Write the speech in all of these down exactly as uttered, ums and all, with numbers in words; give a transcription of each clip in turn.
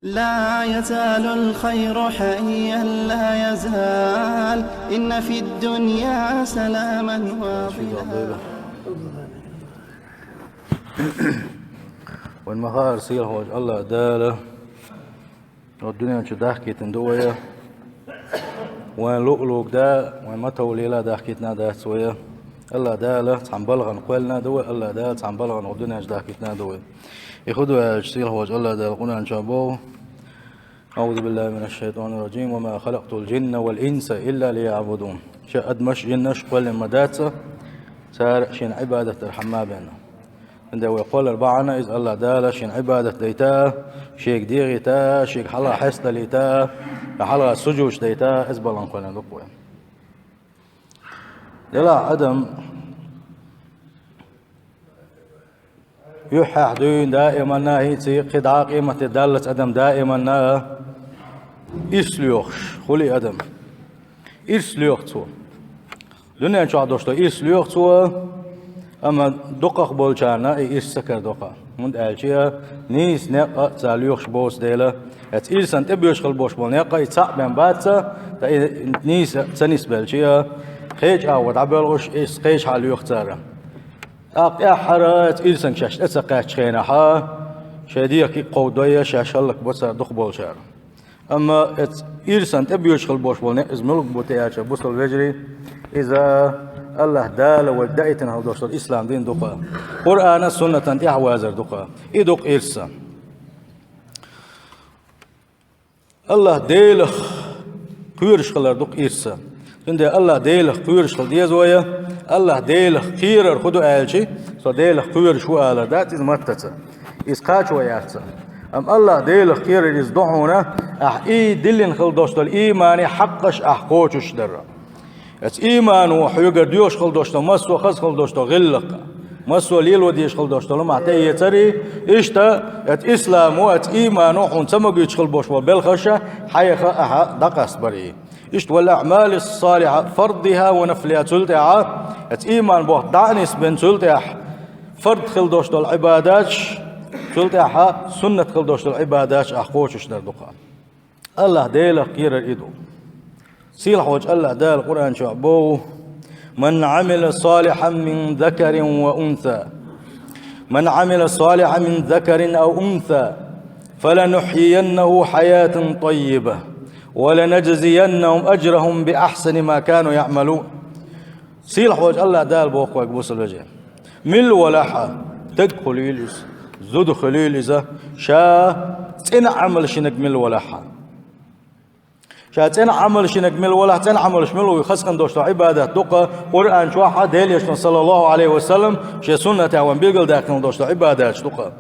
لا يزال الخير حيا، لا يزال، إن في الدنيا سلاما واضحا. Вайн ма-, хаар сийлахьчу Аллах Дала, оцу дуьнен чу дахкийтина ду вай, вайн луъ-луъург да, вайн ма-, товлийла дахкийтина дац вай. Аллах Дала цхьана балхана кхоьллина ду вай, Аллах Дала цхьана балхана оцу дуьнен чу дахкийтина ду вай. И хӀун ду аьлча, сийлахьчу Аллах Дала Къуръан чохь боху: «أعوذ بالله من الشيطان الرجيم. وما خلقت الجن والإنس إلا ليعبدون». Ша адамаш, жинаш кхоьллина ма дац, цара шена Ӏибадат дархьама бен. ХӀунда вай кхоллар бахьана иза Аллах Дала шена Ӏибадат дайта, шега дегӀийта, шега хьалха хьестадалийта, хьалха сужуш дайта, иза балхана кхоьллина ду-кх вай. Делахь адам юьххьехь дуьйна даиманна, хӀинца кхин дӀа къематде даллалц адам даиманна ирс лоьхуш хуьлу адам. Ирс лоьху цо. Дуьнен чохь долуш долу ирс лоьху цо, амма дукхах болчарна и ирс ца карадо-кх. ХӀунда аьлча нийса некъ а цара лоьхуш боцу дела, оцу ирсан тӀебоьжуш хила болуш болу некъ а и цхьаъ бен бац, ткъа и нийса ца нисбелча, кхечу агӀор дӀабоьлхуш, иза кхечахьа лоьху цара. ТӀаккха тӀаьххьара оцу ирсана шаьш тӀе ца кхаьччу хенахь, шайн дегӀ кхин а кховдадой, шаьш хӀаллакбо цара дукхахболчара. Амма оцу ирсан тӀебоьжуш хила болуш болу некъ иза муьлха бу те аьлча, бусалба вежарий, иза Аллах Дала вайга даийтина хила долуш долу ислам дин ду-кх. Къуръана, суннатана тӀаьхьавазар ду-кх. И ду-кх ирс. Аллах Делах кхоьруш хилар ду-кх ирс. Цундела Аллах Делах кхоьруш хила деза вай, Аллах Делах кхерар хӀун ду аьлча, со Делах кхоьруш ву алар дац иза маттаца. Иза кхачо яц. Амма Аллах Делах кхерар иза ду хьуна, ахь и диллина хила долуш долу ийманан хьакъаш ахь кхочушдар. Оцу иймано хьоьгара доьхуш хила долуш долу массо а хаза хила долуш долу гӀиллакх, массо а лело дезаш хила долуш долу хӀума ахь тӀеэцарий, иштта оцу исламо, оцу иймано хьуна ца магойтуш хила болуш болу белхаш хьайх ахь дӀакъастабарий. Иштта: «والأعمال الصالحة فرضها ونفلها», цул тӀаьхьа оцу ийман бохь дӀа а нисбина, цул тӀаьхьа фард хила долуш долу Ӏибадаташ, цул тӀаьхьа суннат хила долуш долу Ӏибадаташ ахь кхочушдар ду-кх. Аллах Делах кхерар и ду. Сийлахьчу Аллах Дала Къуръан чохь боху: «من عمل صالحا من ذكر وأنثى، من عمل صالحا من ذكر أو أنثى فلنحيينه حياة طيبة ولنجزينهم أجرهم بأحسن ما كانوا يعملون». Сийлахьчу Аллах Дала боху вайга, бусалба вежарий. Мила валахь а, стаг хуьлийла иза, зуда хуьлийла иза, ша цӀена Ӏамал шинарг мила валахь а. Ша цӀена Ӏамал шинарг мила валахь а, цӀена Ӏамалш мила ву, хаза хила долуш долу Ӏибадат ду-кх, Къуръан чохь а, Делан Элчано, саллаллаху Ӏалайхи ва саллам, шен суннатехь вайна билгалдаьккхина долуш долу Ӏибадаташ ду-кх.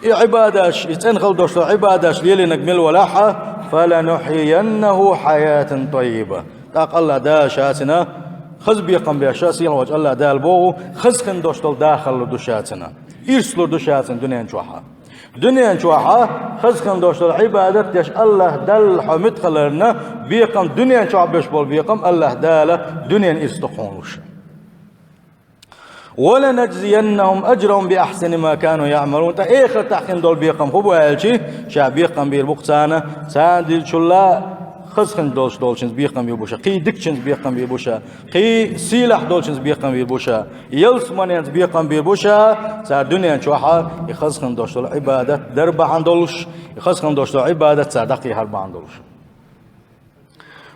И Ӏибадаташ, и цӀена хила долуш долу Ӏибадаташ лелийнарг мила валахь а, «فلنحيينه حياة طيبة». ТӀаккха Аллах Дала ша цунна хаза бекхам беш, сийлахьчу Аллах Дала боху, хаза хила долуш долу дахар лур ду ша цунна. Ирс лур ду ша цунна дуьнен чохь а. Дуьнен чохь а хаза хила долуш долу Ӏибадат деш, Аллах Далла хьо муьтӀахь хиларна бекхам, дуьнен чохь беш болу бекхам Аллах Дала дуьненан ирс ду-кх хьуна луш. «ولنجزينهم أجرهم بأحسن ما كانوا يعملون». ТӀаккха эхартахь хила долу бекхам хӀун бу аьлча, ша бекхам бийр бу-кх царна, царна диллинчул а хаза хила долуш долчуьнца бекхам бийр бу ша, кхин дикачуьнца бекхам бийр бу ша, кхин сийлахь долчуьнца бекхам бийр бу ша, ялсаманенца бекхам бийр бу ша, цара дуьнен чохь а и хаза хила долуш долу Ӏибадат дар бахьана долуш, и хаза хила долуш долу Ӏибадат цара дӀакхехьар бахьана долуш.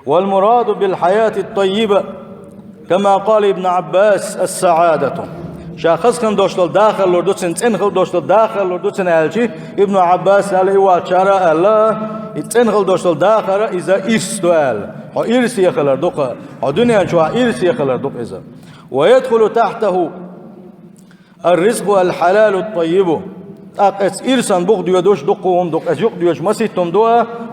«والمراد بالحياة الطيبة، كما قال ابن عباس، السعادة». Ша хаза хила долуш долу дахар лур ду цунна, цӀена хила долуш долу дахар лур ду цунна аьлча, Ибн Ӏаббаса аьлла, и вачара аьлла, и цӀена хила долуш долу дахар иза ирс ду аьлла. Хьо ирсе хилар ду-кх, хьо дуьнен чохь ирсе хилар ду-кх иза. «ويدخل تحته الرزق الحلال الطيب». ТӀаккха оцу ирсан бух доьдуш дуккха хӀума ду-кх, оцу юкъа доьдуш масийтта хӀума ду,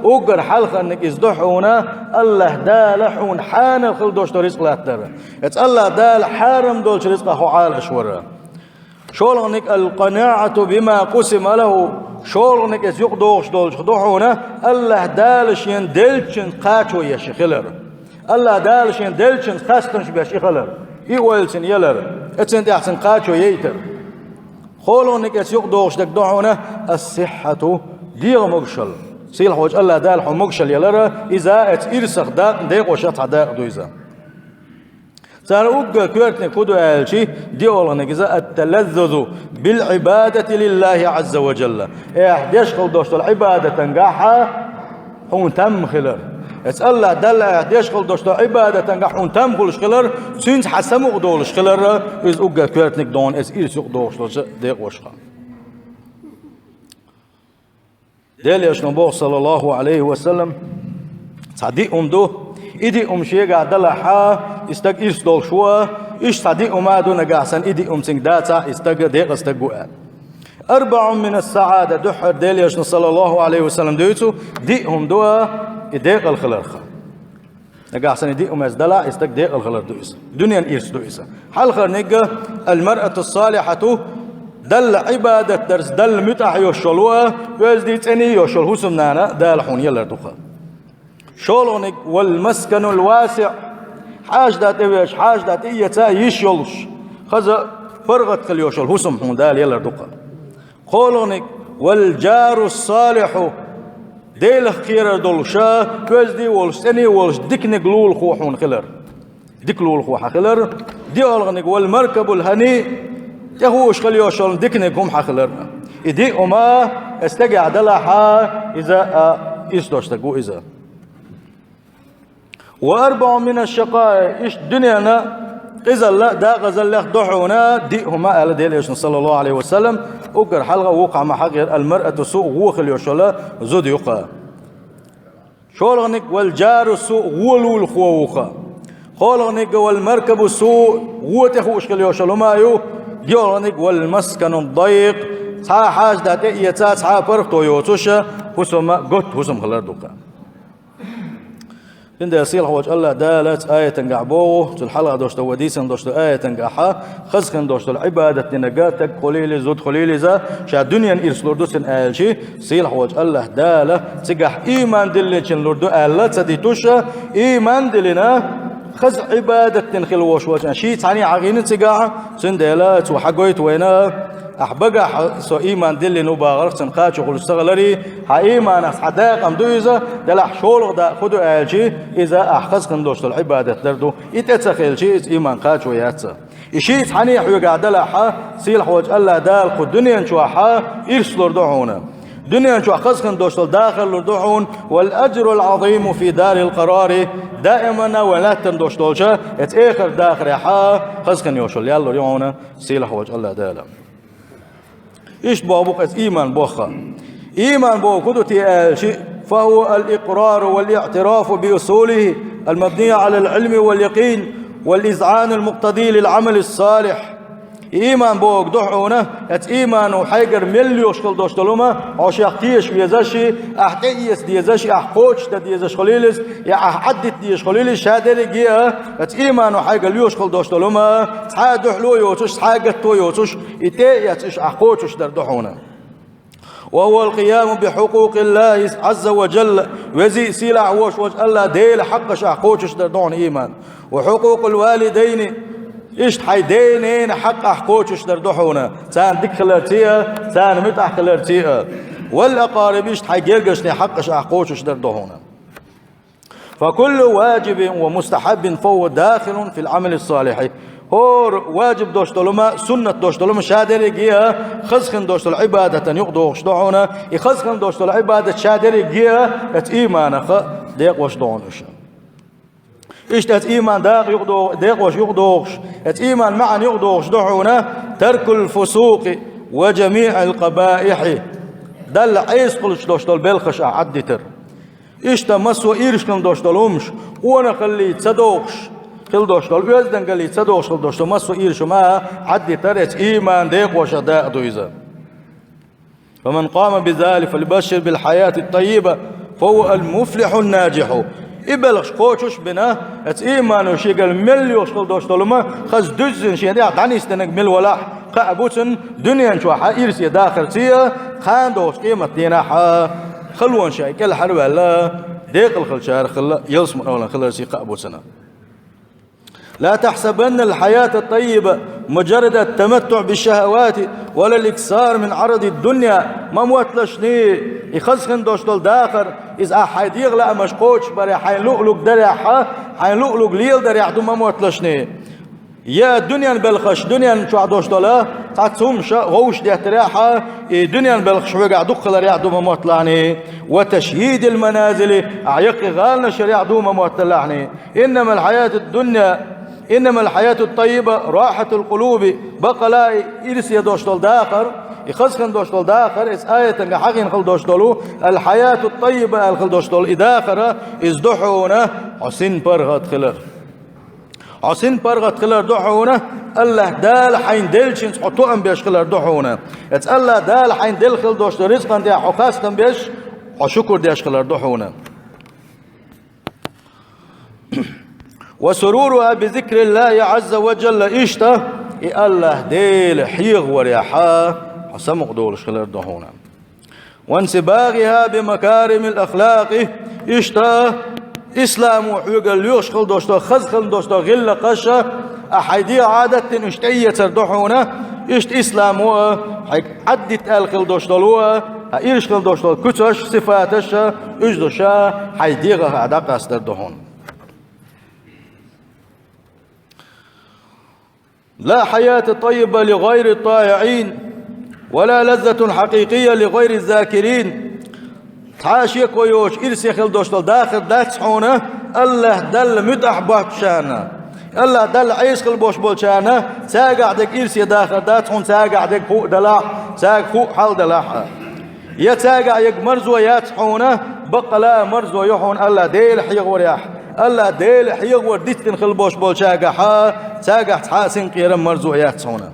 уггар хьалхарниг иза ду хьуна, Аллах Дала хьуна хьанал хила долуш долу ризкъ латтар. Оцу Аллах Дала хьарам долчу ризкъах хьо Ӏалаш вар. ШолгӀаниг: «القناعة بما قسم له». ШолгӀаниг оцу юкъа догӀуш долчух ду хьуна, Аллах Дала шена деллачуьнца кхачо еш хилар. Аллах Дала шена деллачуьнца хастамаш беш и хилар, и ойла цунна ялар, оцунна тӀехь цунна кхачо яйтар. КхоалгӀаниг оцу юкъа догӀуш дерг ду хьуна: «الصحة ДегӀа могушалла. Сийлахьволчу АллахӀ Дала хьуна могушалла ялара, иза эцу ирсах дакъа, декъошах цхьа дакъа ду иза. Цара уггар коьртаниг хӀун ду аьлчи, диъолгӀаниг иза ат-талаззузу бил-Ӏибадати лиллахӀи Ӏазза ва жалла. Эхь деш хила долуш долу Ӏибадатангахьа хьуна там хилар. Эцу АллахӀ Далла эхь деш хила долуш долу Ӏибадатангахь хьуна там хуьлуш хилар, цуьнца хьан самукъа долуш хилар, иза уггар коьртаниг дона эцу ирс юкъа догӀуш долчу декъошха. Делан Элчано боху, саллаллаху Ӏалайхи ва саллам, цхьа диъ хӀума ду, и диъ хӀума шегахь далахьа, и стаг ирс долуш ву, иштта цхьа диъ хӀума а ду, нагахь санна и диъ хӀума цуьнга дацахь, и стаг декъаза стаг ву аьлла. Арбаъун мина ас-саӀада, дуьххьара Делан Элчано, саллаллаху Ӏалайхи ва саллам, дуьйцу, диъ хӀума ду, и декъала хиларх. Нагахь санна и диъ хӀума эцу далахь, и стаг декъала хилар ду иза. Дуьненан ирс ду иза. Хьалхарниг, ал-маръату ас-салихьату, Далла Ӏибадат дарца, Далла муьтӀахь йолуш йолу, оьзда а, цӀена а йолуш йолу хӀусамнана Дала хьуна ялар ду-кха. ШолгӀаниг, вал-масканул-васиӀ, хьаша-да тӀе веача, хьаша-да тӀе а эца йиш йолуш, хаза паргӀат хила йолуш йолу хӀусам хьуна Дала ялар ду-кха. КхоалгӀаниг, вал-джару ас-салихьу, Делах кхерар долуша, оьзда а волуш, цӀена а волуш, диканиг лулахо хьуна хилар. Дика лулахо хьан хилар. ДиъолгӀаниг, вал-маркабул-хӀаниъ, тӀехууш хила йолуш йолу диканиг хӀума хьан хилар. И диъ хӀума эцу стагехь далахьа, иза а ирс долуш стаг ву иза. Ва арбаъун мина аш-шакъаи, иштта дуьненан къизалла а, декъазаллех а ду хьуна диъ хӀума аьлла Делан Элчано, саллаллаху Ӏалайхи ва саллам, уггар хьалха вукхахь ма хьахийра, ал-маръату ас-суъ, вон хила йолуш йолу зуда ю-кха. ШолгӀаниг, вал-джару ас-суъ, вон лулахо ву-кха. КхоалгӀаниг, вал-маркабу ас-суъ, вон тӀехууш хила йолуш йолу хӀума ю, доьалгӀаниг, вал-маскану ад-даййикъ, цхьа а хьаша-да тӀе а эца, цхьа а паргӀато йоцуш, хӀусам, готта хӀусам хилар ду-кха. Цундела сийлахь волчу АллахӀ Дала цу аятангахь боху, цул хьалха долуш долу, вай дийцина долуш долу аятангахьа, хаза хин долуш долу Ӏибадат динарг, стаг хуьлийла иза, зуда хуьлийла иза, ша дуьненан ирс лур ду цунна аьлчи, сийлахь волчу АллахӀ Дала цигахь ийман диллинчун лур ду аьлла ца дитуш, ийман диллина, хаза Ӏибадат дина хила волуш волчу, ший цхьаьна хьахийна цигахь, цундела цо хьагойту вайна, ахь багахь со ийман диллина ву бахарх цунна кхачо хуьлуш ца хиларе, хьан ийманах цхьа дакъам ду иза, делахь шолгӀа дакъа хӀун ду аьлчи, иза ахь хаза хин долуш долу Ӏибадат дар ду. И тӀе ца хилчи, иза ийман кхачо яц. И ший цхьаьна хьоьгахь далахьа, сийлахь волчу АллахӀ Дала кху дуьнен чохьа ирс лур ду хьуна. Дуьнен чохь хаза хин долуш долу дахар лур ду хьуна, вал-аджрул-Ӏазиму фи дарил-къарари, даимана вайн лаьттана долуш долча, эцу эхарт дахарехьа хаза хин йолуш йолу ял лур ю хьуна, сийлахь волчу АллахӀ Дала. Иштта боху бу-кх иза ийман бохха. Ийман боху хӀун ду те аьлчи, фахӀува ал-икърару вал-иӀтирафу би усулихӀи, ал-мабнийи Ӏалал-Ӏилми вал-якъин, вал-изъанул-мукътадий лил-Ӏамалис-салихь. Ийман боху ду хьуна, эцу иймано хьайгара мел лоьхуш хила долуш долу хӀума, хьо шех теша везаш, ахь тӀеэца дезаш, ахь кхочушдан дезаш хуьлийла иза, я ахь Ӏаддита дезаш хуьлийла иза, ша дерриге а, эцу иймано хьайгара лоьхуш хила долуш долу хӀума, цхьа а дуьхьало йоцуш, цхьа а гатто йоцуш, и тӀе а эцна уьш ахь кхочушдар ду хьуна. Ва хӀува ал-къияму би хьукъукъиллахӀи Ӏазза ва жалла, везий а сийлахь а волуш волчу АллахӀ Делан хьакъаш ахь кхочушдар ду хьуна ийман. Ва хьукъукъул-валидайни, иштта хьайн ден-ненан хьакъ ахь кхочушдар ду хьуна, царна дика хиларций а, царна муьтӀахь хиларций а. Вал-акъариб, иштта хьайн гергарчеран хьакъаш ахь кхочушдар ду хьуна. Фа куллу ваджибин ва мустахьаббин фа хӀува дахилун фил-Ӏамалис-салихьи. ХӀора ваджиб долуш долу хӀума, суннат долуш долу хӀума, ша дерриге а хаза хин долуш долу Ӏибадатана юкъадогӀуш ду хьуна, и хаза хин долуш долу Ӏибадат ша дерриге а эцу ийманах декъош ду хьуна уьш. Иштта эцу ийман дакъа юкъадо-, декъош юкъадогӀуш, эцу ийман маьӀна юкъадогӀуш ду хьуна, таркул-фусукъи ва жамиӀил-къабаихьи, Далла Ӏеса хуьлуш долуш долу белхаш ахь Ӏаддитар. Иштта массо а ирча хин долуш долу хӀумаш, къонахаллица ца догӀуш хила долуш долу, оьздангаллица ца догӀуш хила долуш долу массо а ирча хӀума Ӏаддитар эцу ийман декъошах дакъа ду иза. Фа ман къама би залика, фалбашшир бил-хьаятит-таййиба, фа хӀува ал-муфлихьун-наджихьу. И белхаш кхочуш а бина, эцу иймано шегара мел лоьхуш хила долуш долу хӀума, хаза дуьззина шен тӀехь дӀанисдинарг мила валахь, кхаъ бу цунна дуьнен чохь а ирсе дахарций а, кхана догӀучу къематдийнахь а халонаш шайн кӀелхьарваьлла, декъала хиллачарах хилла, ялсаманин хиларций кхаъ бу цунна. Ла тахьсабанна ал-хьаятат-таййиба مجرد التمتع بالشهوات ولا الإكثار من عرض الدنيا. Ма мотталашний, и хаза хин долуш долу дахар, иза ахь хьайн дегӀан лаамаш кхочушбарехь, хьайн луъ-луг дарехь, хьайн луъ-луг леладарехь ду ма мотталашний. Я дуьненан белхаш, дуьнен чохь долуш долу цхьацца хӀумаша гӀовш деттарехь, и дуьненан белхаш хьоьгахь дукха хиларехь ду ма мотталахьний. وتشييد المنازل, ахь яккхий гӀаланаш ярехь ду ма мотталахьний. إنما الحياة الدنيا، إنما الحياة الطيبة راحة القلوب. Баккъала и ирсе долуш долу дахар, и хаза хин долуш долу дахар, иза аятанга хьахийна хила долуш долу, الحياة الطيبة аьлла хила долуш долу и дахар, иза ду хьуна хьо син паргӀат хилар. Хьо син паргӀат хилар ду хьуна, АллахӀ Дала хьайна деллачуьнца хьо тоам беш хилар ду хьуна. Иза АллахӀ Дала хьайна делла хила долуш долу рицкъан тӀехь хьо хастам беш, хьо шукур деш хилар ду хьуна. وسرورها بذكر الله عز وجل. Иштта, и АллахӀ Дела хьехаварехь хьо самукъадолуш хилар ду хьуна. وانصباغها بمكارم الأخلاق. Иштта, исламо хьоьга лоьхуш хила долуш долу, хаза хила долуш долу гӀиллакхаш, ахь хьайн дегӀан Ӏадат дина уьш тӀеэцар ду хьуна. Иштта исламо хьайга Ӏаддита аьлла хила долуш долу, а, ирча хила долуш долу куьцаш, сифаташ, уьш ду ша хьайн дегӀах а дӀакъастар ду хьуна. لا حياة طيبة لغير الطائعين، ولا لذة حقيقية لغير الذاكرين. Цхьа а шеко йоцуш ирсе хила долуш долу дахар дац хьуна, АллахӀ Далла муьтӀахь боцучарна. АллахӀ Далла Ӏеса хила болуш болчарна, цаьргахь дерг ирсе дахар дац хьуна, цаьргахь дерг хӀуъа далахь, цаьрга хӀуъа хьал далахь а. Я цаьргахь ерг марзо яц хьуна, баккъала а марзо ю хьуна АллахӀ Дела хьехаварехь. АллахӀ Дела хьехавар дицдина хила болуш болчаьргахь, цаьргахь цхьа а синкъерам, марзо яц хьуна.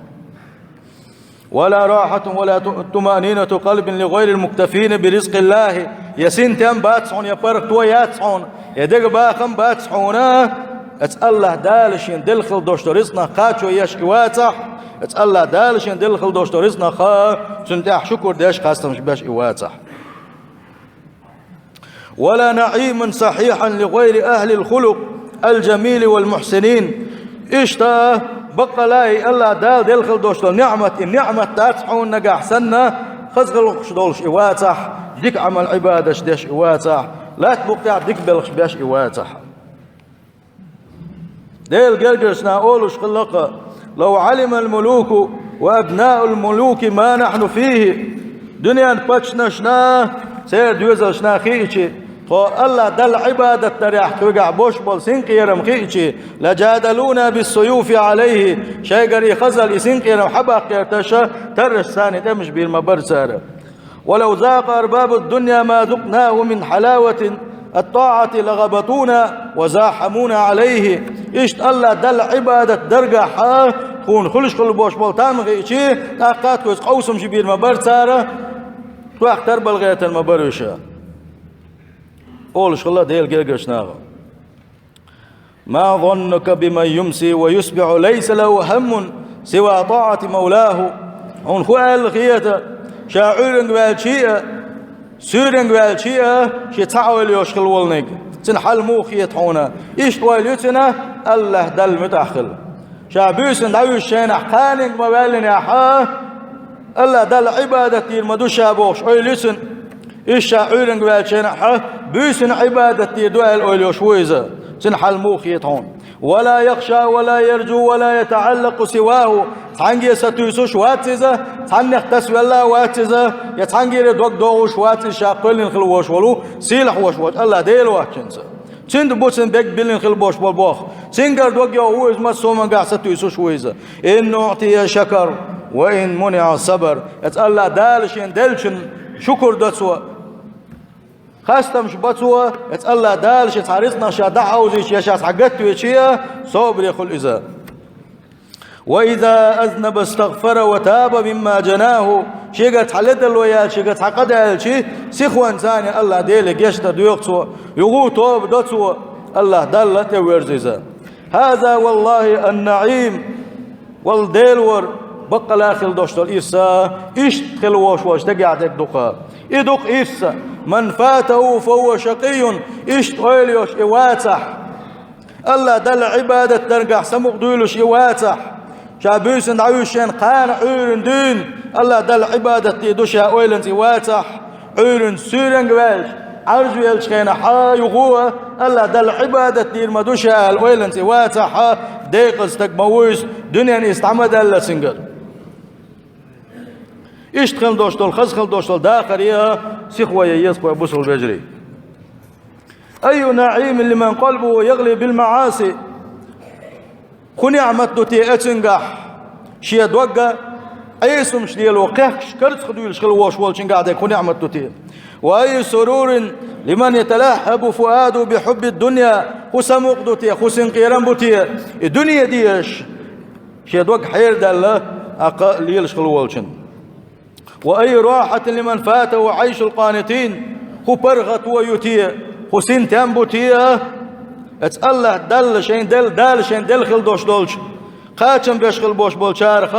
ولا راحة ولا طمأنينة قلب لغير المكتفين برزق الله. Я синтем бац хьуна, я паргӀато яц хьуна, я дегабахам бац хьуна, иза АллахӀ Дала шена делла хила долуш долу рицкъанах кхачо еш и вацахь, иза АллахӀ Дала шена делла хила долуш долу рицкъанах, цунна тӀехь шукур деш, хастамаш беш и вацахь. ولا نعيما صحيحا لغير أهل الخلق الجميل والمحسنين. Иштта, баккъала а и АллахӀ Дала делла хила долуш долу ниӀмат, и ниӀмат дац хьуна нагахь санна, хаза гӀиллакхаш долуш и вацахь, дика Ӏамал-Ӏибадаташ деш и вацахь, лаьтта букъа тӀехь дика белхаш беш и вацахь. Делан гергарчу наха олуш хилла-кх: لو علم الملوك وأبناء الملوك ما نحن فيه. Дуьненан паччахьашна, церан доьзалшна хиъча, тхо АллахӀ Далла Ӏибадат дарехь тхоьгахь болуш болу синкъерам хиъча, لجادلونا بالسيوف عليه, шайгара и хазалла, и синкъерам хьабаккха гӀерташ, таррашца царна тӀемаш бийр ма бара цара. ولو ذاق أرباب الدنيا ما ذقناه من حلاوة الطاعة لغبطونا وزاحمونا عليه. Иштта АллахӀ Далла Ӏибадат даргахь тхуна хуьлуш хила болуш болу там хиъча, тӀаккха тхоьца къовсамаш бийр ма бара цара, тхох тарбала гӀертар ма бара уьш. Олуш хилла Делан гергарчу наха: ما ظنك بمن يمسي ويصبح ليس له هم سوى طاعة مولاه. Хьуна хӀун аьлла хета, ша Ӏуьйранга ваьлча а, суьйранга ваьлча а, шен цхьа ойла йолуш хила волниг, цуьнан хьал муха хета хьуна? Иштта ойла ю цуьнан АллахӀ Далла муьтӀахь хила. Ша буьйсанна дӀавуьжучу хенахь кханенга ма ваьллинехь, АллахӀ Далла Ӏибадат дийр ма ду ша бохуш ойла ю цуьнан. Иза ша Ӏуьйранга ваьллачу хенахь буьйсанна Ӏибадат дийр ду аьлла ойла йолуш ву иза. Цуьнан хьал муха хета хьуна? ولا يخشى ولا يرجو ولا يتعلق سواه. Цхьаьнгге сатуьйсуш вац иза, цхьаннех тасавелла а вац иза, я цхьаьнггера дог догӀуш вац иза ша кхоьллина хила волуш волу, сийлахь волуш волчу АллахӀ Дела воцчунца. Цуьнан бу цуьнан бегга биллина хила болуш болу боху. Цуьнгара дог йогӀу ву иза, массо а хӀумангахь сатуьйсуш ву иза. إن أعطي شكر وإن منع صبر. Иза АллахӀ Дала шена деллачун шукур до цо. Хастамаш бо цо, иза АллахӀ Дала шен цхьа рицкъанах ша дӀахьовзийча, я ша цхьа гатвеча, собаре хуьлу иза. وإذا أذنب استغفر وتاب مما جناه. Шегара цхьа ледарло яьлча, шегара цхьа къа даьлча, сихонца а АллахӀ Деле гечдар доьху цо, юха тоба до цо, АллахӀ Далла тӀе верза иза. هذا والله النعيم. Валла, Делора, баккъала а хила долуш долу ирс, иштта хила волуш волчу дагехь дерг ду-кх. И ду-кх ирс. من فاته فهو شقي. Иштта ойла йолуш и вацахь, АллахӀ Далла Ӏибадат даргахь самукъадуьйлуш и вацахь, Ша буьйсанна дӀавуьйшучу хенахь кхана Ӏуьйранна дуьйна, АллахӀ Далла Ӏибадат дийр ду ша ойланца и вацахь, Ӏуьйранна суьйранга ваьлча, Ӏаржа веллачу хенахь юха АллахӀ Далла Ӏибадат дийр ма ду ша аьлла ойланца и вацахь, декъаза стаг ма вуй иза, дуьненна иза дӀа ма даьлла цуьнгара. Иштта хила долуш долу, хаза хила долуш долу дахар а сихо ян еза вай, бусалба вежарий. أي نعيم لمن قلبه يغلي بالمعاصي. ХӀун ниӀмат ду те оцуьнгахь, шен догга Ӏесамаш лело кхехкаш карзах дуьйлуш хила волуш волчуьнгахь дерг хӀун ниӀмат ду те? وأي سرور لمن يتلهب فؤاده بحب الدنيا. ХӀун самукъа ду те, хӀун синкъерам бу те и дуьне дезаш, шен дог хьерадаьлла, тӀаккха лелаш хила волчунна? وأي راحة لمن فاته عيش القانتين. ХӀун паргӀато ю те, хӀун синтем бу те, оцу АллахӀ Далла шайн делла, Дала шайн делла хила долуш долчу, кхачам беш хила болуш болчарах,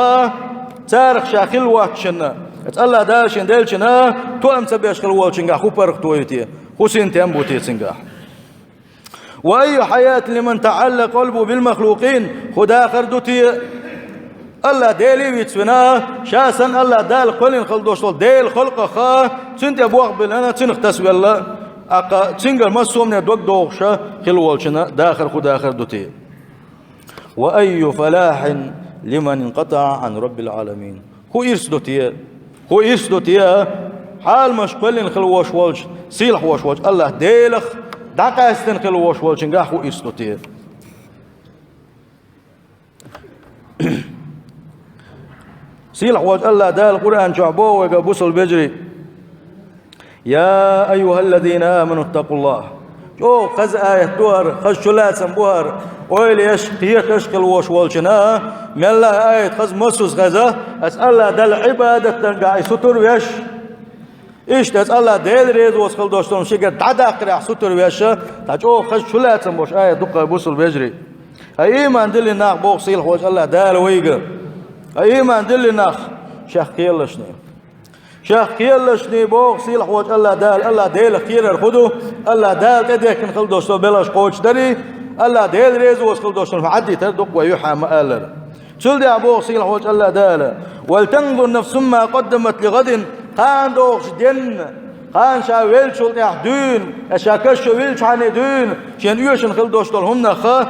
царах ша хила воцчунна, оцу АллахӀ Дала шайн деллачунна тоам ца беш хила волчуьнгахь хӀун паргӀато ю те, хӀун синтем бу те цуьнгахь? وأي حياة لمن تعلق قلبه بالمخلوقين. ХӀун дахар ду те, АллахӀ Деле а вицвина, ша санна АллахӀ Дала кхоьллина хила долуш долу Делан халкъах, цуьнан тӀе болх биллина, цуьнах тасавелла, тӀаккха цуьнгара массо а хӀумане дог дохуш хила волчунна дахар хӀун дахар ду те? وأي فلاح لمن انقطع عن رب العالمين. ХӀун ирс ду те, хӀун ирс ду те, хьаламаш кхоьллина хила волуш волчу, сийлахь волуш волчу АллахӀ Делах дӀакъаьстина хила волуш волчуьнгахь хӀун ирс ду те? Сийлахь волчу АллахӀ Дала Къуръан чохь боху вайга, бусалба вежарий: يا أيها الذين آمنوا اتقوا الله. ЧӀогӀа хаза аят ду хӀара, хаза чулацам бу хӀара, ойла еш, кхеташ хила волуш волчунна, мелла а аят хаза, массаза хаза, аса АллахӀ Далла Ӏибадат дангахь и сутур веш. Иштта аса АллахӀ Дела резавоцу хила долуш долу шигара дӀадаккхарехь сутур веш, цхьа чӀогӀа хаза чулацам болуш аят ду кхара, бусалба вежарий. Ткъа ийман диллина нах, боху сийлахь волчу АллахӀ Дала вайга. Ткъа ийман диллина нах, шех кхералашний. Шех кхералашний, боху сийлахь волчу АллахӀ Дала. АллахӀ Делах кхерар хӀун ду? АллахӀ Дала тӀедехкина хила долуш долу белхаш кхочушдарий, АллахӀ Дела резавоцу хила долуш долу хӀума Ӏаддитар ду-кх вай юьхьа ма-аллара. Цул тӀаьхьа боху сийлахь волчу АллахӀ Дала: ولتنظر نفس ما قدمت لغد. Кхана дохучу денна, кхана ша веллачул тӀаьхьа дуьйна, я ша каш чу виллачхьана дуьйна, шена оьшина хила долуш долу хӀуманах,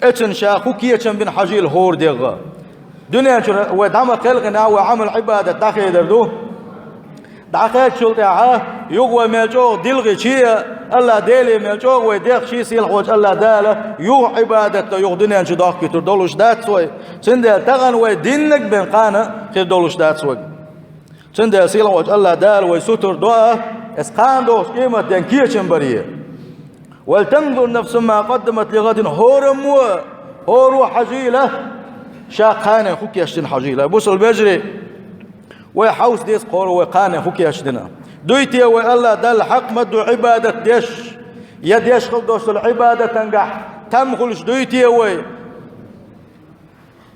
эцна ша хӀун кечам бина хьажийла хӀора дегӀа. Дуьнен чуьра вай дӀа ма кхелхина, вай Ӏамал-Ӏибадат дӀахедар ду. ДӀакхаьччул тӀаьхьа, юха вай мел чӀогӀа дилхича, АллахӀ Деле мел чӀогӀа вай дехча, сийлахь волчу АллахӀ Дала юха Ӏибадат дан юха дуьнен чу дохкуьйтур долуш дац вай. Цундела тахана вай диннаг бен кхана хир долуш дац вайга. Цундела сийлахь волчу АллахӀ Дала вай сутур до а, аса кхана дохучу къематден кечам баре. ولتنظر نفس ما قدمت لغد. ХӀораммо, хӀоро хьажийла, ша кхане хӀун кечдина хьажийла. Бусалба вежарий, вай хьовса деза кхоро вай кхане хӀун кечдина. Дуй те вай АллахӀ Далла хьакъ ма ду Ӏибадат деш, я деш хила долуш долу Ӏибадатангахь там хуьлуш дуй те вай?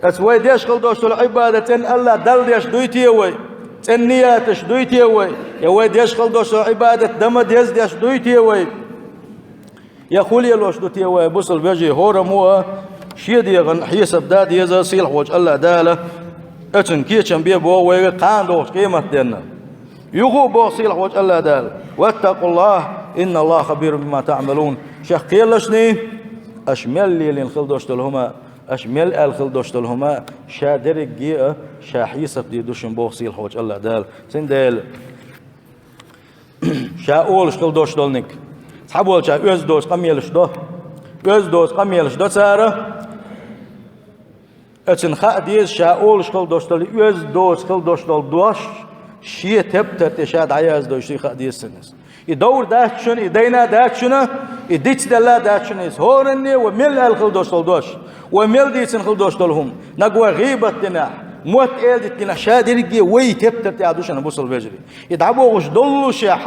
Аса вай деш хила долуш долу Ӏибадат цӀена АллахӀ Далла деш дуй те вай? ЦӀена нияташ дуй те вай? Я вай деш хила долуш долу Ӏибадат дан ма деза деш дуй те вай? Я хӀун лелош ду те вай, бусалба вежарий? ХӀораммо а шен дегӀан хьесап дан деза сийлахь волчу АллахӀ Дала, эцна кечам бе боху вайга кхана дохучу къематденна. Юха а боху сийлахь волчу АллахӀ Дала: واتقوا الله إن الله خبير بما تعملون. Шех кхералашний, аша мел лелийна хила долуш долу хӀума, аша мел аьлла хила долуш долу хӀума, ша дерриге а ша хьесап дийр ду шуна, боху сийлахь волчу АллахӀ Дала. Цундела ша олуш хила долуш долниг, цхьаболчара оьзда доцу къамелаш до, оьзда доцу къамелаш до цара. Эцна хаа деза, ша олуш хила долуш долу, оьзда доцу хила долуш долу дош шен тептар тӀе ша дӀаяздойш ду, и хаа деза цунна иза. И довр дац шуна, и дайна дац шуна, и дицделла дац шуна иза. ХӀоранне вай мел аьлла хила долуш долу дош, вай мел дийцина хила долуш долу хӀума, нагахь вай гӀийбат динехь, мотт-эладита динехь, ша дерриге вай тептар тӀехь ду шуна, бусалба вежарий. И дӀабохуш доллушехь,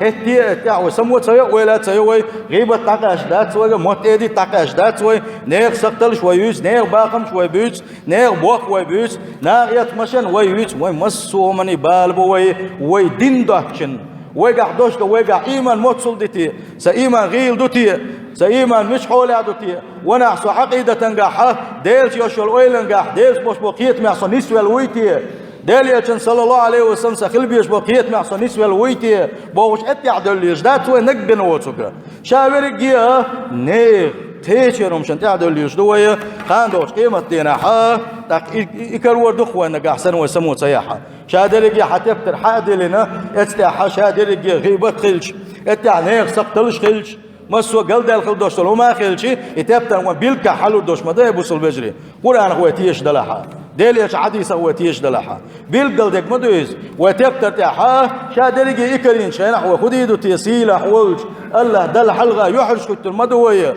хӀетте а тӀехь вай само ца йо, ойла ца йо вай, гӀийбат дӀакъаьсташ дац вайга, мотт-эладита дӀакъаьсташ дац вай, нехан сакхталлаш вай юьйцу, нехан бахамаш вай буьйцу, нехан бохк вай буьйцу, наха эцна машен вай юьйцу, вай массо а хӀуманийн бала бу вай, вай дин доцчунна. Вайгахь дош ду, вайгахь ийман моццул ди те, сан ийман гӀийла ду те, Са ийман мича хьолехь ду те? Ванахь со Ӏакъидатангахь, Делаца йолуш йолу ойлангахь, Делаца болуш болу кхетамехь со нисвелла вуй те? Делан Элчанца, саллаллаху Ӏалайхи ва саллам, сан хила безаш болу кхетамехь со нисвелла вуй те? Бохуш, эттехь девлла лелаш дац вай наггахь бен воцург. Ша верриге а нехан, кхечеран хӀуманна тӀехь девлла лелаш ду вай, кхана долчу къематдийнахь, тӀаккха и, и, и карор ду-кх вайн нагахь санна вай само ца яхь. Ша дерриге хьан тептар хьа а диллина, эцу тӀехь ша дерриге гӀийбат хилча, эцу тӀехь нехан сакхталлаш хилча, массо а галдаьлла хила долуш долу хӀума хилча, и тептар вайн билггахь хьалур долуш ма ду, бусалба вежарий. Къуръанах вай тешаш далахь, Делан Элчан хьадисах вай тешаш далахь, билггал дерг ма ду иза. Вай тептар тӀехь ша дерриге и карийначу хенахь вай хӀун дийр ду те, сийлахь волчу АллахӀ Далла хьалха юьхьӀаьржа хӀуьттур ма ду вай?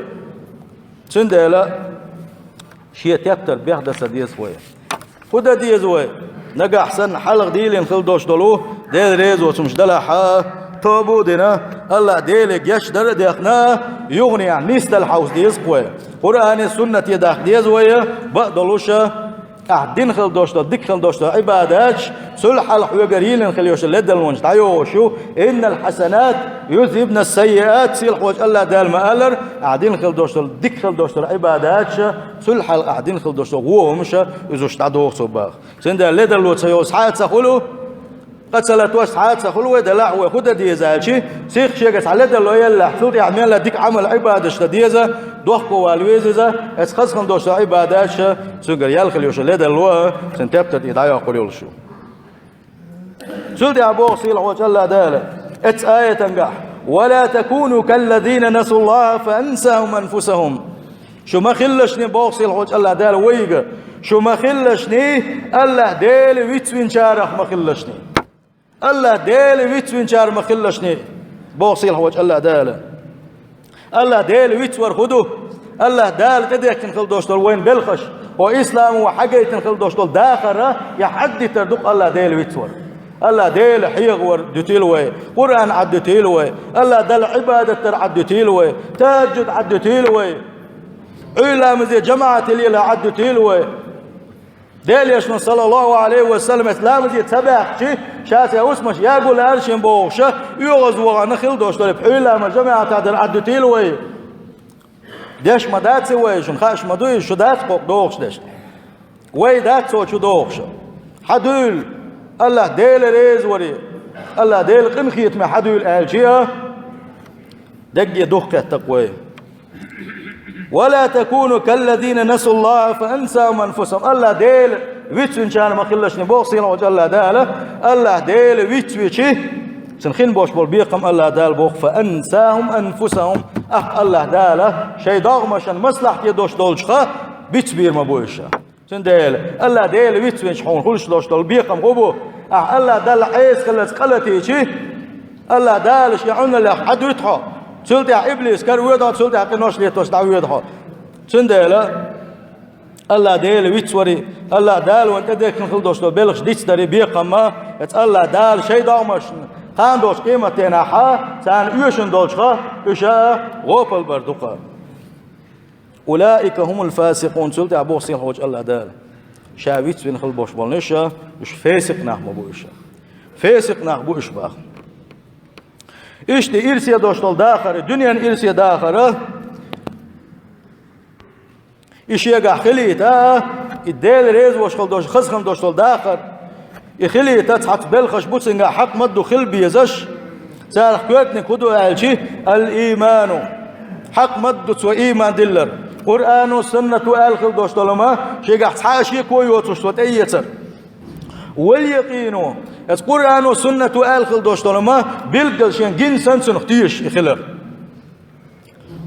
Цундела шен тептар бех дан ца деза вай. ХӀун дан деза вай? Нагахь санна хьалха дийлина хила долуш долу Делан реза воцург далахь, тоба а дина, АллахӀ Деле гечдар а дехна, юханехьа нисдала хьовса деза-кх вай. Къуръане, суннате дахка деза вай, бакъдолуш, ахь дина хила долуш долу, дика хила долуш долу Ӏибадаташ, цул хьалха хьоьгара йийлина хила йолуш йолу ледарлонаш дӀайогӀуш ю. «Иннал хьасанати юзхибна ссаййиати», сийлахьчу АллахӀ Дала ма-аллара, ахь дина хила долуш долу, дика хила долуш долу Ӏибадаташ, цул хьалха ахь дина хила долуш долу вон хӀумаш, иза уьш дӀадоху цо боху. Цундела ледарло ца йолуш цхьа а ца хуьлу, къа ца латош цхьа а ца хуьлу вай, делахь вай хӀун дан деза аьлча, сиха шега цхьа ледарло еллахь, цул тӀаьхьа мел дика Ӏамал, Ӏибадаташ дан деза, дохко вала веза иза, эцу хаза хила долуш долу Ӏибадаташ, цуьнгара яьлла хила йолуш йолу ледарло, цуьнан тептар тӀе дӀайоккхур йолуш ю. Цул тӀаьхьа боху сийлахьчу АллахӀ Дала эцу аятангахь: «Ва ла такуну каллазина насуллаха фа ансахум анфусахум». Шу ма хилалаш, боху сийлахьчу АллахӀ Дала вайга, шу ма хилалаш, АллахӀ Дела вицвинчарах ма хилалаш. АллахӀ Дела вицвинчарах ма хилалаш, боху сийлахьчу АллахӀ Дала. АллахӀ Дела вицвар хӀун ду? АллахӀ Дала тӀедехкина хила долуш долу вайн белхаш, хӀокху исламо хьагайтина хила долуш долу дахар, я хьаддитар ду-кх АллахӀ Дела вицвар. АллахӀ Дела хьехавар дуьтийла вай, Къуръан Ӏаддуьтийла вай, АллахӀ Далла Ӏибадат дар Ӏаддуьтийла вай, тахӀажжуд Ӏаддуьтийла вай, Ӏуьйра ламазе жамаӀате лела Ӏаддуьтийла вай. Делан Элчано, саллаллаху Ӏалайхи ва саллам, эцу ламазе ца баьхкича, ша церан хӀусамаш ягур лаьара шен бохуш, оьгӀазвахана хила долуш долу Ӏуьйра ламаз жамаӀатехь дар Ӏаддуьтийла вай. Деш ма дац и вай, шуна хууш ма ду иза, шу дац кхокху дохуш деш. Вай дац цо чу дохуш. Хьан дуьйла? АллахӀ Дела реза варе, АллахӀ Делан къинхетаме хьан дуьйла аьлча, дегге духкхетта-кх вай. «Ва ла такуну каллазина насуллаха фа ансахум анфусахум». АллахӀ Дела вицвинчарах ма хилалаш, боху сийлахьчу АллахӀ Дала. АллахӀ Дела вицвича, цуьнан хин болуш болу бекхам АллахӀ Дала боху: «Фа ансахум анфусахум». Ахь АллахӀ Дала шайн догӀмашна маслахьте долуш долчуха бицбийр ма бу уьш. Цундела АллахӀ Дела вицвинчу хьуна хуьлуш долуш долу бекхам хӀун бу? Ахь АллахӀ Далла Ӏеса хиллалц къа латийча, АллахӀ Дала шен Ӏуналлех хьан дуьту хьо? Цул тӀаьхьа иблис кара воьду хьо, цул тӀаьхьа къинош летош дӀавоьду хьо. Цундела АллахӀ Дела вицваре, АллахӀ Дала вайна тӀедехкина хила долуш долу белхаш дицдаре бекхам а, эцу АллахӀ Дала шайн догӀмашна кхана долчу къематдийнахь царна оьшуш долчуха уьш гӀопал бар ду-кх. «Улаика хумул фасикъун», цул тӀаьхьа боху сийлахьчу АллахӀ Дала. Ша вицвина хила болуш болу уьш, уьш фесикъ нах ма бу уьш. Фесикъ нах бу уьш боху. Иштта ирсе долуш долу дахар, дуьненан ирсе дахар, и шегахь хилийта, и Дела реза волуш хила долуш, хаза хила долуш долу дахар, и хилийта цхьацца белхаш бу цуьнгахь хьакъ ма-дду хила безаш, царах коьртаниг хӀун ду аьлча, ал-ийману. Хьакъ ма-дду цо ийман диллар. Къуръано, суннато аьлла хила долуш долу ма, шегахь цхьа а шеко йоцуш цо тӀеэцар. Вал-якъину. Эцу Къуръано, суннато аьлла хила долуш долу ма, билггал шен гина санна цунах тешаш и хилар.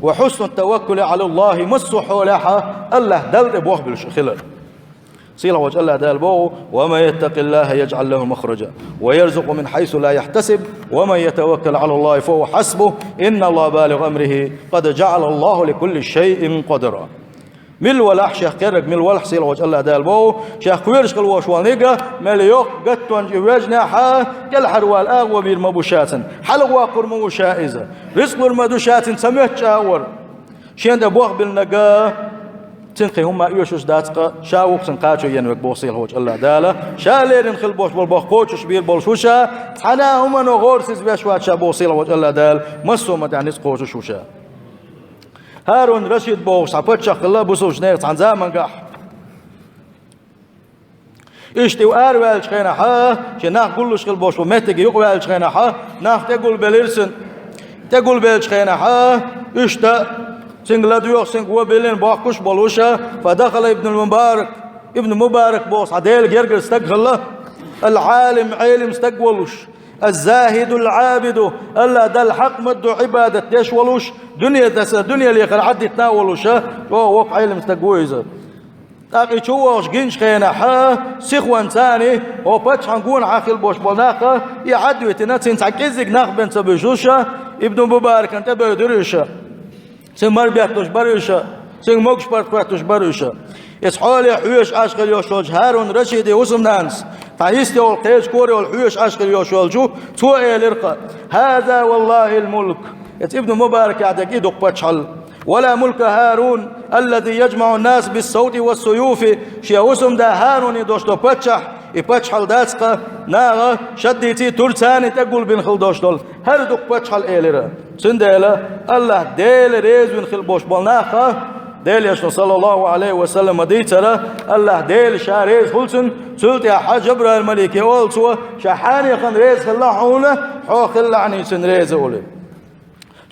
Ва хьусну таваккули Ӏалаллахи, массо а хьолехь АллахӀ Далла тӀе болх буьллуш хилар. Сийлахьчу АллахӀ Дала боху: «Ва ман яттакъиллахӀа яжӀал лахӀу махража, ва ярзукъхӀу мин хьайсу ла яхьтасиб, ва ман ятаваккал Ӏалаллахи фа хӀува хьасбух, инналлахӀа балигӀу амрихӀи, къад жаӀалаллахӀу ликулли шайъин къадра». Мила валахь, шех кхерарг мила валахь, сийлахьчу АллахӀ Дала боху, шех кхоьруш хила волуш волу нигга, мел йоккха гаттонча и вежнехь, кӀелхьара вала агӀо бийр ма бу ша цунна, хьалхавоккхур ма ву ша иза, рицкъ лур ма ду ша цунна ца моьтту чӀагӀор. Шен тӀе болх биллинарг, цуьнан кхин хӀумма оьшуш дац-кх, ша ву-кх цунна кхачо йина верг, боху сийлахьчу АллахӀ Дала. Ша леррина хила болуш болу болх кхочуш бийр болуш ву ша, цхьана а хӀумано гӀорасиз веш вац ша, боху сийлахьчу АллахӀ Дала, массо а маттехь ницкъ кхочуш ву ша. ХӀарун Рашид бохуш цхьа паччахь хилла бусулбанех цхьана заманчохь. Иштта и араваьллачу хенахь, шен нах гуллуш хилла болуш бу меттиге юкъаваьллачу хенахь, нах тӀегулбелира цуьнан. ТӀегулбеллачу хенахь, иштта цуьнга ладоьгӀуш, цуьнга вон биллина бохкуш болуш, фадахала Ибн Мубарак, Ибн Мубарак боху цхьа Делан гергара стаг хилла, ал-Ӏалим, Ӏелам стаг волуш, аз-захидул-Ӏабиду, АллахӀ Далла хьакъ ма-дду Ӏибадат деш волуш, дуьне таса, дуьненан лехар Ӏадитина а волуш, чӀогӀа воккха Ӏелам стаг ву иза. ТӀаккха и чу вогӀуш гиначу хенахь, сихонца царна, хӀокху паччахьан гонахьа хилла болуш болу нах, и Ӏадвитина, цуьнан цхьа кӀеззиг нах бен ца буьсуш, Ибн Мубаракна тӀебевдира уьш. Цуьнан мара бетталуш бара уьш, цуьнан могуш-паргӀат хоьттуш бара уьш. Иза хьоле хьоьжуш Ӏаш хила йолуш йолчу ХӀарун Рашидан хӀусамнанас, тхан йист йолу кхечу кора йолу хьоьжуш Ӏаш хила йолуш йолчу, цо элира-кха: «ХӀаза валлахӀил мулк». Иза Ибн Мубаракехь дерг и ду-кха паччахьалла. «Ва ла мулка ХӀарун, аллази яжмаӀу ннас биссавти вассуюфи». Шен хӀусамда ХӀаруне долуш долу паччахь, и паччахьалла дац-кха, наха шаддийций, турций тӀегулбина хила долуш долу. ХӀара ду-кха паччахьалла элира. Цундела АллахӀ Дела реза вина хила болуш болу нах, Делан Элчано, саллаллахӀу Ӏалайхи ва саллам, дийцара, АллахӀ Дела ша реза хуьлу цунна, цул тӀаьхьа Жабраил-малике олу цо, ша хьенехана реза хилла хьуна, хьо хилалахь цунна реза олий.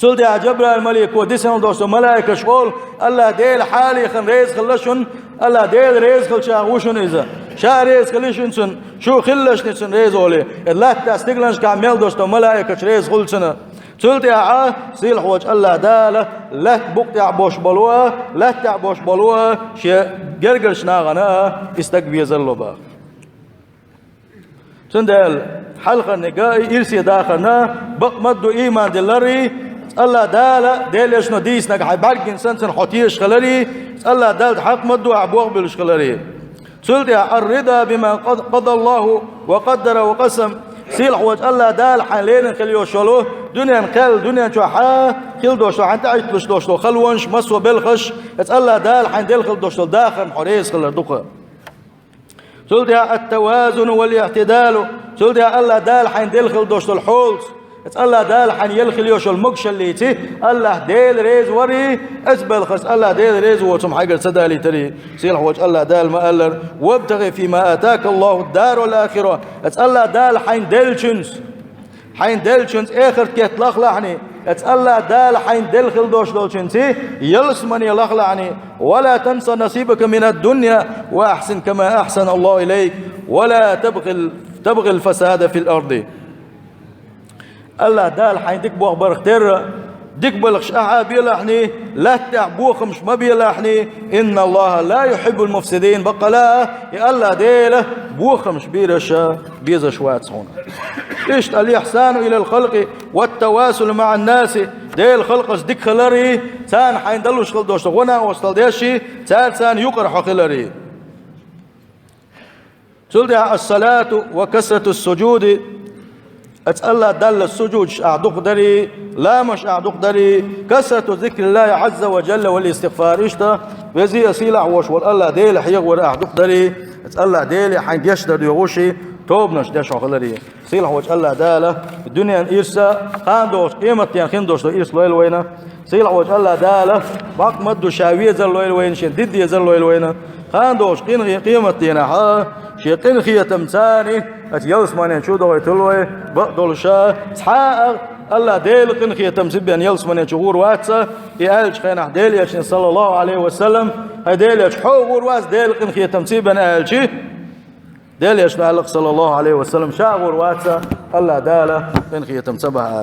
Цул тӀаьхьа Жабраил-малико дисина долуш долу малайкашка олу, АллахӀ Дела хьенехана реза хилла шуна, АллахӀ Дела реза хиллачарах ву шуна иза. Ша реза хили шуна цунна, шу хилалахь цунна реза олий. Иза латта тӀехь стигланашкахь мел долуш долу малайкаш реза хуьлу цунна. Цул тӀаьхьа сийлахь волчу АллахӀ Дала лаьтта букъа тӀехь болуш болу, лаьтта тӀехь болуш болу шен гергарчу нахана и стаг везар ло боху. Цундела хьалхарниг и ирсе дахарна бакъ ма-дду ийман дилларий, АллахӀ Дала, Делан Элчано дийцинарг хьайн бӀаьргина санна цунна хьо тешаш хиларий, АллахӀ Далла хьакъ ма-дду ахь бохабуьйлуш хиларий. Цул тӀаьхьа ар-рида бима къад-, къадаллахӀу ва къаддара ва къасам, сийлахь волчу АллахӀ Дала хьайн леррина хила йолуш йолу дуьненан кхел, дуьнен чохь хьан хила долуш долу, хьан тӀехӀитталуш долуш долу халонаш, массо а белхаш, иза АллахӀ Дала хьайн делла хила долуш долу дахарна хьо реза хилар ду-кха. Цул тӀаьхьа ат-тавазуну вал-иътидалу. Цул тӀаьхьа АллахӀ Дала хьайн делла хила долуш долу хьолаца, иза АллахӀ Дала хьайн елла хила йолуш йолу могушаллица, АллахӀ Дела реза варий, иза белхаш АллахӀ Дела реза воцург хьайгара ца далийтарий. Сийлахь волчу АллахӀ Дала ма-аллара: «Вабтагъи фима атакаллахӀу ад-дарал ахира». Иза АллахӀ Дала хьайн деллачуьнца, хьайн деллачуьнца эхарт кхетта лахалахьаний, иза АллахӀ Дала хьайн делла хила долуш долчуьнца ялсамане лахалахьаний, «ва ла танса насибака минад-дунья ва ахьсин кама ахьсаналлахӀу илайк, ва ла табгъил, табгъил фасада фил арди». АллахӀ Дала хьайн дика болх барх терра, дика балхаш ахьа белахьаний, лаьтта тӀехь бохамаш ма белахьаний, «инналлахӀа ла юхьиббул муфсидин», баккъала а, и АллахӀ Дела бохамаш бийраш безаш вац хьуна. Иштта ал-ихьсану илал халкъи ват-тавасул маӀан наси, Делан халкъаца дика хиларий, царна хьайн далуш хила долуш гӀо-накъосталла деший, цара царна юкъара хьо хиларий. Цул тӀаьхьа ас-салату ва касратус-сужуди, иза АллахӀ Далла сужудаш ахь дукха дарий, ламазаш ахь дукха дарий, касрату зикриллахӀи Ӏазза ва жалла вал истигъфар, иштта везий а сийлахь волуш волу АллахӀ Дела хьехавар ахь дукха дарий, иза АллахӀ Дела хьайн гечдар доьхуший, тобанаш деш хьо хиларий. Сийлахь волчу АллахӀ Дала дуьненан ирс а, кхана долчу къематдийнахь хин долуш долу ирс лойла вайна. Сийлахь волчу АллахӀ Дала бакъ ма-дду ша везар лойла вайна, шен диддезар лойла вайна. Кхана долчу къин-, къематдийнахь а шен къинхетамца царна оцу ялсаманен чу дохуьйтур вай, бакъ долуш а, цхьа а АллахӀ Делан къинхетамца бен ялсаманен чу гӀур вац а, и аьллачу хенахь Делан Элчане, саллаллахӀу Ӏалайхи ва саллам, хьайн Делан Элча, хьо а гӀур вац Делан къинхетамца бен аьлча, Делан Элчано аьлла-кх, саллаллахӀу Ӏалайхи ва саллам, ша а гӀур вац а, АллахӀ Дала къинхетам ца бахьа.